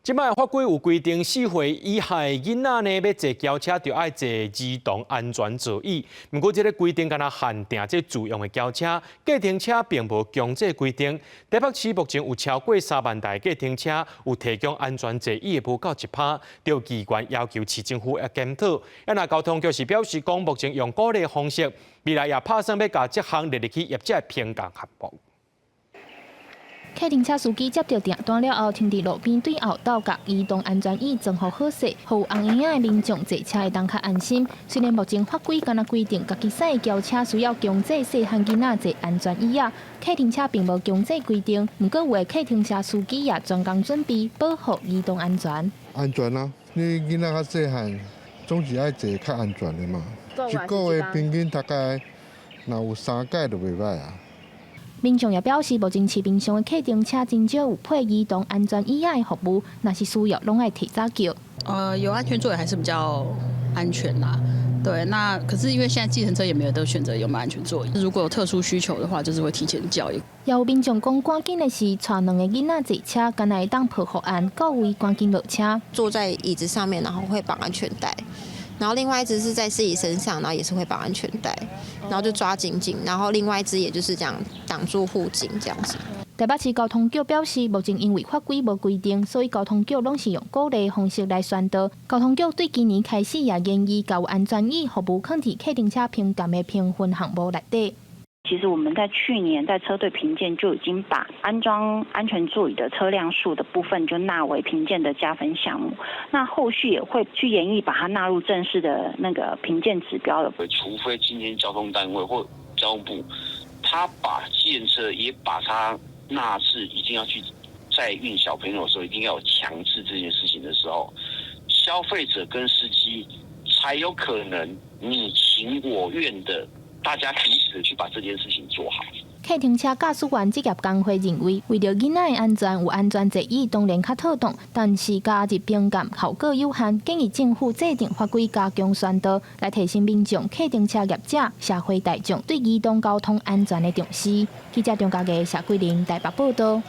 這擺法規有規定，4歲以下的囡仔呢，欲坐轎車就愛坐兒童安全座椅。毋過，這个規定干焦限定這自用的轎車，計程車並無強制規定。台北市目前有超過3萬台計程車有提供安全座椅的無夠1%，就議員要求市政府欲檢討。啊，若交通局是表示講，目前用鼓勵方式，未來也拍算欲共這項列入去業者的評鑑項目。計程車司機接著訂單了後，停佇路邊對後斗共移動安全椅裝予好勢，予有紅嬰仔的民眾坐車會當較安心。雖然目前法規干焦規定，家己駛的轎車需要強制細漢囡仔坐安全椅仔，計程車並無強制規定。毋過有的計程車司機也專工準備保護兒童安全。安全啊！你囡仔較細漢，總是愛坐較安全的嘛。一個月平均大概若有三擺就袂䆀啊。民眾也表示，目前市面上的計程車真少有配兒童安全椅仔的服務，若是需要，攏愛提早叫。有安全座椅還是比較安全啦。對，那可是因為現在計程車也沒有得選擇有沒有安全座椅，如果有特殊需求的話，就是會提前叫。也有民眾講，趕緊的是帶兩个囡仔坐車，敢若會當抱護按，到位趕緊落車。坐在椅子上面，然後會綁安全帶。然後另外一隻是在自己身上，然後也是會綁安全帶，然後就抓緊緊，然後另外一隻也就是這樣擋住護頸這樣子。台北市交通局表示，目前因為法規無規定，所以交通局攏是用鼓勵方式來宣導。交通局對今年開始也研議，共有安全椅服務放佇計程車評鑑的評分項目內底。其實我們在去年在車隊評鑑就已經把安裝安全座椅的車輛數的部分就納為評鑑的加分項目。那後續也會去研議把它納入正式的那個評鑑指標了。除非今天交通單位或交通部，他把計程車也把它納入一定要去載運小朋友的時候，一定要有強制這件事情的時候，消費者跟司機才有可能你情我願的，大家彼此去把這件事情做好。計程車駕駛員職業工會認為，為著囡仔的安全，有安全座椅當然較妥當，但是加入評鑑效果有限，建議政府制定法規加強宣導，來提醒民眾、計程車業者、社會大眾對移動交通安全的重視。記者張家傑、謝桂玲台北報道。